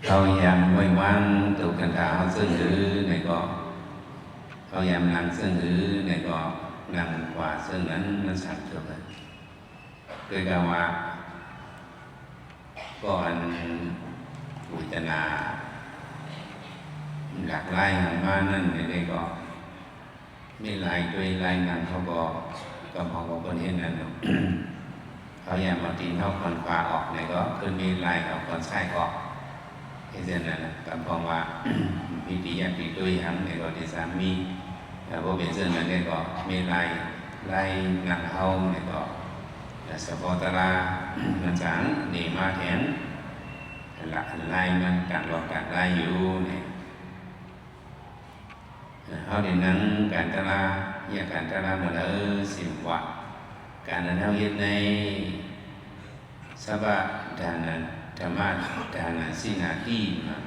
ເຮົາຍາມໄວ້ວາງໂຕຄັນທາເຮົາເຊິ່ງຫຼືໃນກໍ ເຮົາຍາມນັ່ງເຊິ່ງຫຼືໃນກໍ ນັ່ງຂວາເຊິ່ງນັ້ນ ມັນສາມຈຸດເລີຍ. ຄືກັນວ່າ ກໍອັນເວທະນາຫຼາກຫຼາຍມານັ້ນໃດໆກໍ ມີລາຍໂດຍລາຍໜັງເຮົາກໍ ກຳພອງວ່າເພິ່ນເຮັດນັ້ນເນາະ ເຮົາຢາກເອົາຕີນເຮົາຂ້ອນຂວາອອກນີ້ກໍຄືມີລາຍເອົາຂ້ອນຊ້າຍອອກ ເຮັດຈັ່ງນັ້ນນະ ກຳພອງວ່າ ພິຕິຍະຕິໂຕຍຫັງນີ້ກໍທີ່ສາມມີ ເອີ ບໍ່ເປັນເຊັ່ນນັ້ນນີ້ກໍມີລາຍ ລາຍໜັງເຮົານີ້ກໍ ສະເພາະຕະລາ ມັນຈະເນມາແທນ ລາຍມັນຕ່າງລອກຕ່າງລາຍຢູ່ນີ້. ເຮົາໄດ້ນັ່ງການຕະລາ ຍາການຕະລາມາເລີຍ ຊິມວ່າ ການອັນເຮົາເຮັດໃນ ສະບາດານະ ທຳມະດານະສິນາຕີມາ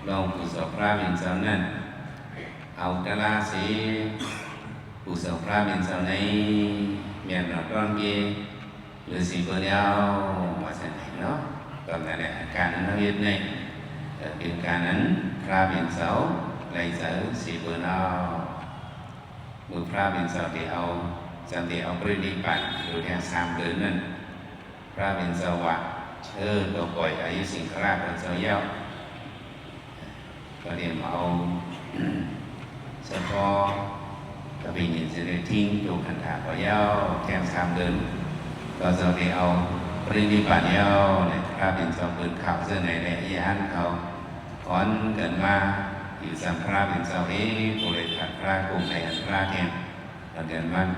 ລອງຜູ້ສອບພຣະເປັນເຈົ້ານັ້ນ ເອົາຕະລາເສ ຜູ້ສອບພຣະເປັນເຈົ້າໃນ ແມ່ນເນາະ ຕອນເກ ຫຼືຊິເປີດແລ້ວ ວ່າຊັ້ນເນາະ. ກໍນັ້ນແຫຼະ ການອັນເຮົາເຮັດໃນ ເປັນການອັນພຣະເປັນເຈົ້າໄດ້ໃຈຊິເປີດແລ້ວ ເມື່ອພຣະເປັນເຈົ້າໄດ້ເອົາ ຈຳໄດ້ເອົາປະລິນິບພານຢູ່ແທ້ສາມເດືອນນັ້ນ ພຣະເປັນເຈົ້າວ່າ ເອີ ກໍປ່ອຍອາຍຸສິງຂະລາຂອງເຈົ້າແລ້ວ ກໍໄດ້ມາເອົາສະເພາະ ກໍເປັນຫຍັງຊິໄດ້ຖິ້ມໂຕຄັນທາກໍແລ້ວ ແທ້ສາມເດືອນ ກໍເຈົ້າໄດ້ເອົາປະລິນິບພານແລ້ວ ພຣະເປັນເຈົ້າເປີດຂ່າວເຊິ່ງໃນແລະ ຍາຫັນເຂົາ ອ່ອນກັນມາຢູ່ສຳພະລາເປັນເຈົ້າເອ ຜູ້ເລັກຂັດພະລາກຸ່ມໃນອັນພະລາແທງ ກັນເດືອນວັນ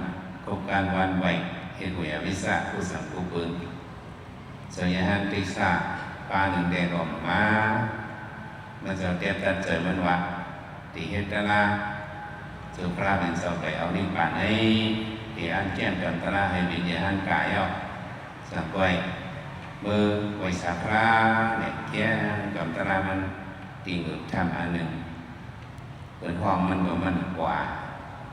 ກົບການຫວັ່ນໄຫວ ເຮັດຫວຍອະວິຊາ ຜູ້ສັງຜູ້ເປິງ ສະຍະຫັນຕິສາ ປາໜຶ່ງແດດອອກມາ ມັນຈະແຕບຕັດໃຈມັນວ່າ ຕິເຮັດຕະລາ ເຈົ້າພະລາເປັນເຈົ້າໄປເອົານິບພານໃນ ຕິອັນແຈ້ງກຳຕະລາໃຫ້ວິນຍານກາຍອອກ ສັງໄວ້ ເມື່ອໄວສາພະລາ ແລະ ແຈ້ງກຳຕະລາມັນ ຕິງເອີກຖ້ຳອັນໜຶ່ງ ເພິ່ນຮ້ອງມັນກໍມັນກວ່າ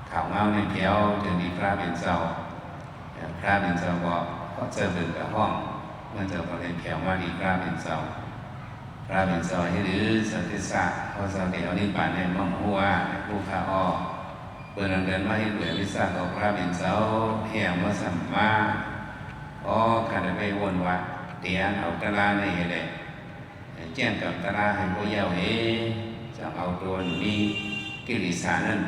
ຂ່າວເງົາໃນແຖວເຖິງທີ່ພະລາເປັນເຈົ້າ ພະລາເປັນເຈົ້າກໍເຈົ້າເບິ່ງກະຮ້ອງ ມັນເຈົ້າກໍເລີຍແຖວມາທີ່ພະລາເປັນເຈົ້າ ພະລາເປັນເຈົ້າເຮັດຫຼື ເຈົ້າຕິສາ ເຮົາເຈົ້າໄດ້ເອົານິບພານໃນມະຫຸວາ ຜູ້ຂ້າອອກ ເພິ່ນອັນເດີນມາເຮັດເວຍວິຊາຂອງພະລາເປັນເຈົ້າ ແຫ່ມາສຳມາ ອໍ ຄັນໄປວົນວ່າ ຕຽນເອົາຕະລາໃນເຮັດແຫຼະ ແຈ້ງກັບຕະລາໃຫ້ພວກເຈົ້າເອ ຈັ່ງເອົາຕົວນີ້ ກິລິສານັ້ນ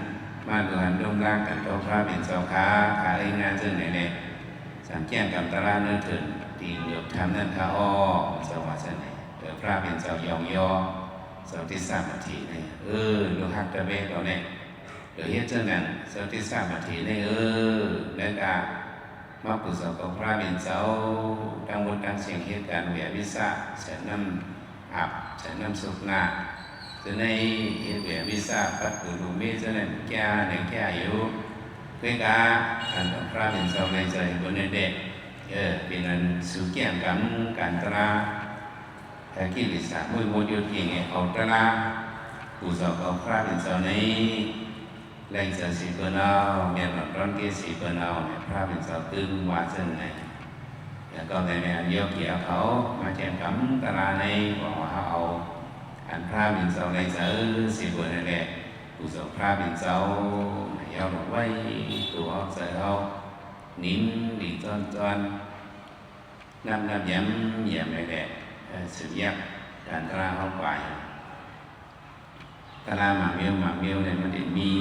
ມາດູຫັນດົມລາກັນຕໍ່ພະເປັນເຈົ້າຂ້າ ຂ້າເອີຍງານເຊິ່ງໃນແລະ ສັງແຈ້ງກັບຕະລາເນີເຖິງ ຕີງເຫງືອບທຳນັ້ນຂ້າອອກ ເຈົ້າວ່າຊັ້ນແຫຼະ ເອີ ພະເປັນເຈົ້າຢອງຍໍ ເຈົ້າຕິສາມາທິນີ້ ເອີ ລູກຮັກຕະເວກເອົາແນ ໂດຍເຮັດຈັ່ງນັ້ນ ເຈົ້າຕິສາມາທິນີ້ ເອີ ແລະກະ ມາປຶກສາກັບພະເປັນເຈົ້າ ທັງໝົດທັງເສງເຮັດການເວຍວິຊາ ໃສ່ນ້ຳອາບ ໃສ່ນ້ຳສົກໜ້າ ຈະໄດ້ເຮັດເວຍວິຊາ ປັດປຸລຸເມ ຈະໄດ້ແກ່ໃນແກ່ຢູ່ ເພກາ ອັນພະເປັນເຈົ້າໃນໃຈບໍ່ແນ່ແດ່ ເອີ ເປັນອັນສູແຈ້ງກັນ ການຕະລາ ແຕ່ກິເລສາ ໝົດໝົດຢູ່ທີ່ເອົາຕະລາ ຜູ້ສອບເອົາພະເປັນເຈົ້າໃນ ແລງເຈົ້າສີເປີນເອົາ ແມ່ນອດຮ້ອນເກສີເປີນເອົາ ພະເປັນເຈົ້າຕື່ນວ່າເຊິ່ງໃນ ແລ້ວກໍໃນແມ່ນໂຍກີເອົາເຂົາມາແຈ້ງກຳຕະລາໃນ ບອກວ່າເຮົາເອົາ ອັນພະເປັນເຈົ້າໃນເຈົ້າສີເປີນນັ້ນແຫຼະ ຜູ້ສອບພະເປັນເຈົ້າ ເຮົາໄວ້ຕົວເຮົາໃຈເຮົາ ນິມດີຈອນໆ ນັບນັບຢາມຢາມໃນແຫຼະ ເອີ ສືບຢາກການຕະລາເຮົາໄປ ຕະລາໝາກເມວ ໝາກເມວນີ້ມັນໄດ້ມີ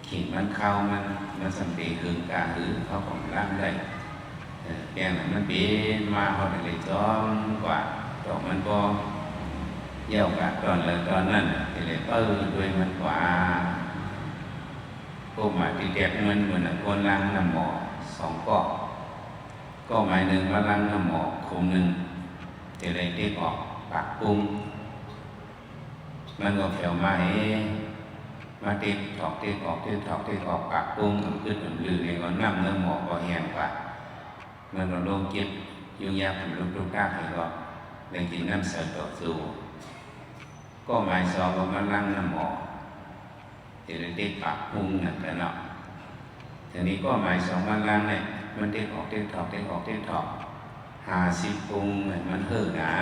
ຂີງມັນ ຄາວມັນ ມັນສຳເປັນເຫິງກາຫື ເຮົາກໍລາມໄດ້ ເອີ ແປງນັ້ນມັນເປັນມາ ເຮົາໄດ້ຈອມກວ່າ ດອກມັນກໍເຍົາກະຕອນເລີຕອນນັ້ນ ຈະໄດ້ເປີດດ້ວຍມັນກວ່າ ໂກມາຕິແຕກເງິນ ມື້ນັ້ນຄົນລ້າງນ້ຳໝໍ້ສອງກໍ ກໍໝາຍໜຶ່ງມາລ້າງນ້ຳໝໍ້ຄຸມໜຶ່ງ ຈະໄດ້ເຕັກອອກປາກປຸງ ມັນກໍແຜວມາເອ ມາເຕັກຖອກເຕັກອອກ ເຕັກຖອກເຕັກອອກປາກປຸງ ອຳກຶດອຳລືນີ້ກໍນ້ຳໃນໝໍ້ກໍແຫ້ງກວ່າ ມັນກໍລົງເກັບ ຍຸງຍາກເປັນລຸກຕຸກຕາກໃຫ້ກໍໄດ້ກິນນ້ຳໃສຕໍ່ສູ່ ກໍໝາຍສອງກໍມາລ້າງນ້ຳໝໍ້ ເຮັດໃຫ້ເຕັກປາກປຸງນັ້ນແຫຼະເນາະ. ທີນີ້ກໍໝາຍສອງມັນລ້າງແຫຼະ ມັນເຕັກອອກເຕັກຖອກ ເຕັກອອກເຕັກຖອກ ຫ້າສິບປຸງ ມັນເຫີໜາ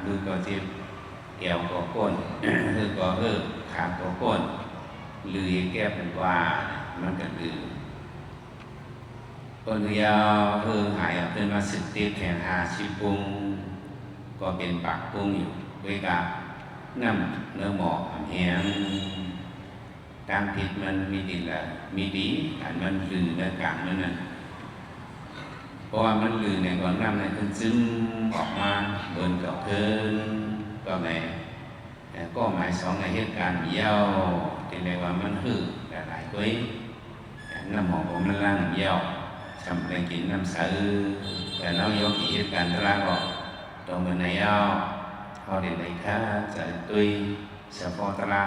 ຄືກໍເຈັບ, ແອວກໍກົ້ນ, ຄືກໍເຮີ, ຂາກໍກົ້ນ, ລືແກັບວ່າ ມັນກໍລື. ເພິ່ນກໍຢ່າເຮີຫາຍເອົາຂຶ້ນມາສືບຕິດແຫ່ງຫ້າສິບປຸງ, ກໍເປັນປາກປຸງຢູ່ ດ້ວຍກະນ້ຳເນື້ອໝໍ້ຫອມແຮງ. ທາງຜິດມັນມີດີລະ ມີດີ ອັນມັນລືໃນກາງມັນນັ້ນ ເພາະວ່າມັນລືໃນກ້ອນນ້ຳນັ້ນ ຂຶ້ນຊຶມອອກມາເບິ່ງກັບເພິ່ນ ກໍໃນ ເອີ ກໍໝາຍສອງໃນເຫດການດຽວ ທີ່ເອີ້ນວ່າມັນຮືຫຼາຍໆ ດ້ວຍ ເອີ ນ້ຳໝໍ້ບໍ່ມັນລ້າງດຽວ ຊ່ຳໄດ້ກິນນ້ຳໃສ ແຕ່ເຮົາຢາກເຮັດການຕະລາກອອກ ຕ້ອງເບິ່ງໃນເອົາ ເຮົາໄດ້ໄດ້ຄາໃຈດ້ວຍ ສະເພາະຕະລາ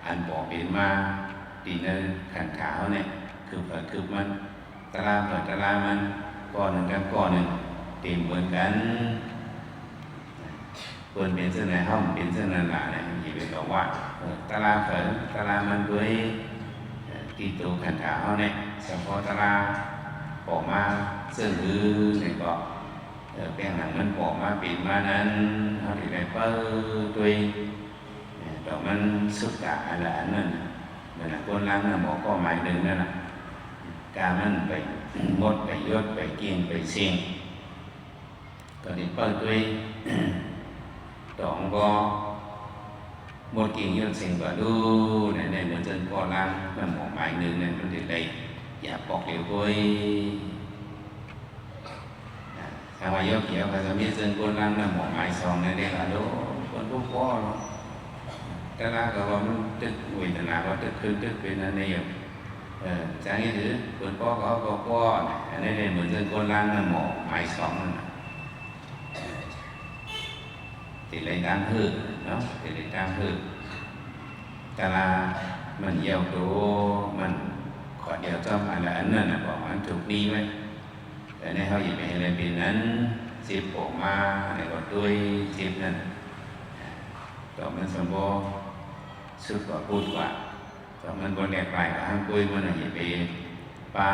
ອັນບໍ່ເປັນມາ ທີ່ໃນຂັນທາເຮົານີ້ ຄືບໃຜຄືບມັນ ຕະລາໃຜຕະລາມັນ ກ້ອນໜຶ່ງກັບກ້ອນໜຶ່ງ ເຕັມເໝືອນກັນ. ເພິ່ນເປັນຈັ່ງໃດ ເຮົາເປັນຈັ່ງນັ້ນລະ ນີ້ ຢ່າໄປກະວ່າ ເອີ ຕະລາໃຜຕະລາມັນດ້ວຍ ເອີ ທີ່ໂຕຂັນທາເຮົານີ້ ສະເພາະຕະລາອອກມາເຊິ່ງອື່ນນີ້ກໍ ເອີ ແປງໜັງມັນອອກມາເປັນມານັ້ນ ເຮົາຊິໄດ້ເປີດດ້ວຍ ເອີ ດອກມັນສຸດກະອັນລະອັນນັ້ນ ເໝືອນກັນກ້ນລ້າງນ້ຳໝໍ້ກໍໝາຍເຖິງນັ້ນນະ ກາມັນໄປໝົດໄປຢົດໄປກິ້ງໄປເສັງ ກໍໄດ້ເປີດດ້ວຍ ດອກກໍໝົດກິ້ງຢົດເສັງກໍດູ ໃນເໝືອນຈັ່ງກ້ອນລ້າງນ້ຳໝໍ້ໝາຍໜຶ່ງນັ້ນ ມັນໄດ້ໄດ້ຢາປອກຫຼຽວໂກຍ. ອາ ຖ້າວ່າຢອກຂຽວກໍຈະມີເຊິ່ງກົ້ນລ້າງນ້ຳໝໍ້ໝາຍສອງນັ້ນເດ້ ອາໂລ ຄົນບໍ່ພໍເນາະ ຕະລາກໍວ່າມັນຕຶກ ເວທະນາກໍຕຶກຂຶ້ນຕຶກເປັນອັນນີ້ຢູ່ ເອີ ຈັ່ງນີ້ຖືຄົນພໍກໍເອົາກໍພໍ ອັນນີ້ເດ້ເໝືອນເຊິ່ງກົ້ນລ້າງນ້ຳໝໍ້ໝາຍສອງນັ້ນນະ ເປັນໄລຕາມເຮີເນາະ ເປັນໄລຕາມເຮີ ຕະລາມັນຢຽວໂຕ ມັນຂອດຢຽວຈ້ອມ ອັນລະອັນນັ້ນນະ ບອກວ່າມັນຖືກໜີໄວ້ ແຕ່ໃນເຮົາຢ່າໄປໃຫ້ໄດ້ເປັນນັ້ນ ເຈັບອອກມາ ແລ້ວກໍດ້ວຍເຈັບນັ້ນ ດອກມັນສຳບໍ່ສຸດກວ່າພຸດກວ່າ ດອກມັນບໍ່ແຫຼກຫຼາຍກວ່າຫາງກ້ວຍມັນນະ ຢ່າໄປປາ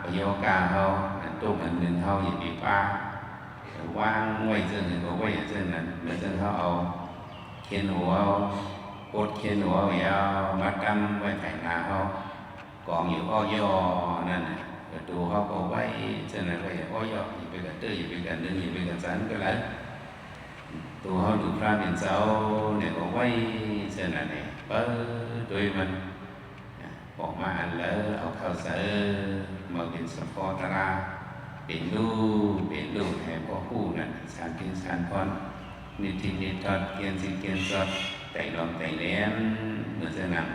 ປະໂຍກາເຮົາ ອັນຕົກອັນໜຶ່ງເຮົາຢ່າໄປປາ ວາງໄວ້ເຊິ່ງໃດກໍໄວ້ເຊິ່ງນັ້ນ ເໝືອນເຊິ່ງເຮົາເອົາຂຽນຫົວ ປົດຂຽນຫົວຍາວມາຕຳໄວ້ໃຕ້ໜ້າເຮົາ ກອງຢູ່ອ້ອຢໍນັ້ນນະ ໂຕເຮົາກໍໄວ້ເຊັ່ນນັ້ນ ໄວ້ອ້ອຢໍ ຢ່າໄປກະເຕີ ຢ່າໄປກະດຶງ ຢ່າໄປກະສັນກໍໄດ້ ໂຕເຮົາຫຼືພະເປັນເຈົ້ານີ້ກໍໄວ້ເຊັ່ນນັ້ນແຫຼະ ເປີດໂດຍມັນອອກມາອັນເລີ ເອົາເຂົ້າໃສ່ມາເປັນສະເພາະຕະລາ ເປັນລູກ ເປັນລູກໃຫ້ພໍ່ຮູ້ນັ້ນ ສານພິນສານພອນ ນິດທິດນິດທອດ ກຽນສິດກຽນຊອດ ໄຕ່ລອມໄຕ່ແຫຼມ ເໝືອນເຊັ່ນນັ້ນ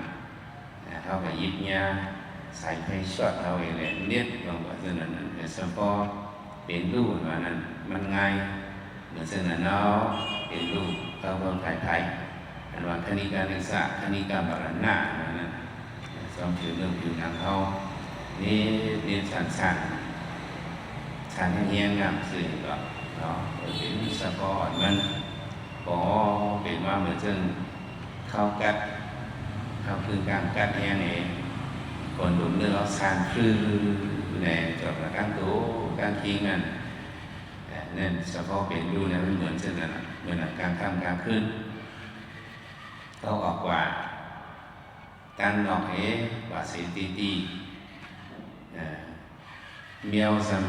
ເຮົາກໍຫຍິບຍາສາຍໄຟຊອດເຮົາເອງແຫຼະ ເນັດລົງໄປເທົ່ານັ້ນ ເອີ ສະເພາະເປັນຮູບວ່ານັ້ນ ມັນງ່າຍ ເໝືອນເຊັ່ນນັ້ນເນາະ ເປັນຮູບເຂົາເວົ້າໄທໄທ ອັນວ່າຄະນິການິສາ ຄະນິກາມະລະນະ ວ່ານັ້ນ ຊ່ອມຜິວເນື້ອຜິວໜັງເຮົາ ເນັດເນັດສານສານ ສານແຮງໆ ງາມຊື່ນີ້ກໍເນາະ ເປັນສະເພາະມັນ ກໍເປັນມາເໝືອນເຊິ່ງ ເຂົ້າກັດ ເຂົ້າຄືກາງກັດແຮງເອງ ຄົນດຸມເນື້ອເຮົາຊານຄືແນ່ ຈອດມາຕັ້ງໂຕຕັ້ງຄີງນັ້ນ ແຕ່ນັ້ນສະເພາະເປັນຢູ່ໃນມັນເໝືອນເຊັ່ນນັ້ນ ເໝືອນກາງຄ່ຳກາງຄືນ ເຂົາອອກກວ່າ ຕັ້ງນອກເອ ວ່າເສຕິຕິ ແມວຊ່ຳ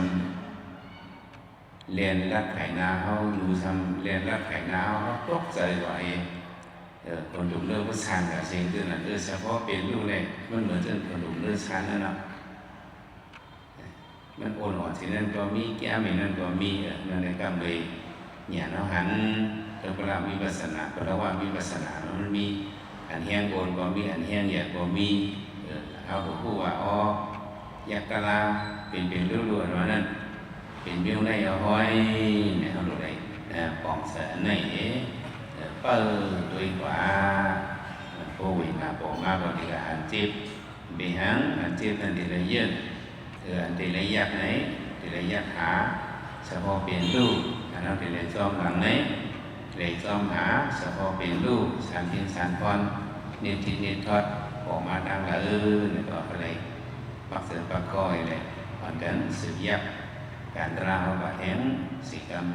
ແລ່ນລັດໄຖນາເຮົາ ໜູຊ່ຳແລ່ນລັດໄຖນາເຮົາ ເຮົາຕົກໃຈວ່າ ເອີ ເອີ ຄົນດຸມເນື້ອມັນຊານກະເຊັງ ຄືນັ້ນ ເອີ ສະເພາະເປັນຢູ່ແລ້ວ ມັນເໝືອນເຊັ່ນຄົນດຸມເນື້ອຊານນັ້ນນະ ມັນໂອນອ່ອນຊິນັ້ນກໍມີ ແກ້ມນີ້ນັ້ນກໍມີ ເອີ ນັ້ນແຫຼະ ກຳເລີຍ ຍານເຮົາຫັນ ເຖິງພະລະວິປັດສະນາ ພະລະວະວິປັດສະນາ ມັນມີອັນແຮງໂອນກໍມີ ອັນແຮງຢາກກໍມີ ເອີ ເຮົາກໍຮູ້ວ່າ ອໍ ຍັກຕະລາ ເປັນ ເປັນລຸລຸອັນວ່ານັ້ນ ເປັນມິວໄນເອົາຫ້ອຍ ໃນເຮົາໂລດໄດ້ ເອີ ປອງສະອັນໃນ ເອີ ເປີດໂດຍກວ່າ ໂພເວນາປອງມາ ບາງທີກໍອັນເຈັບ ເບຫັງ ອັນເຈັບນັ້ນທີ່ລະເຢີດ ເອີ ອັນທີ່ລະຍັກໃນ ທີ່ລະຍັກຫາ ສະເພາະເປັນລູກ ອັນເຮົາທີ່ລະຈອມຫຼັງໃນ ລະຈອມຫາ ສະເພາະເປັນລູກ ສານພິນສານພອນ ນິດທິດນິດທອດ ອອກມາທາງລະເອີ ແລ້ວກໍໄດ້ປັກເສືອປັກຄອຍແຫຼະ ອອນກັນສືບຍັກ ການຕະລາເຮົາວ່າແຮງ ສີກຳ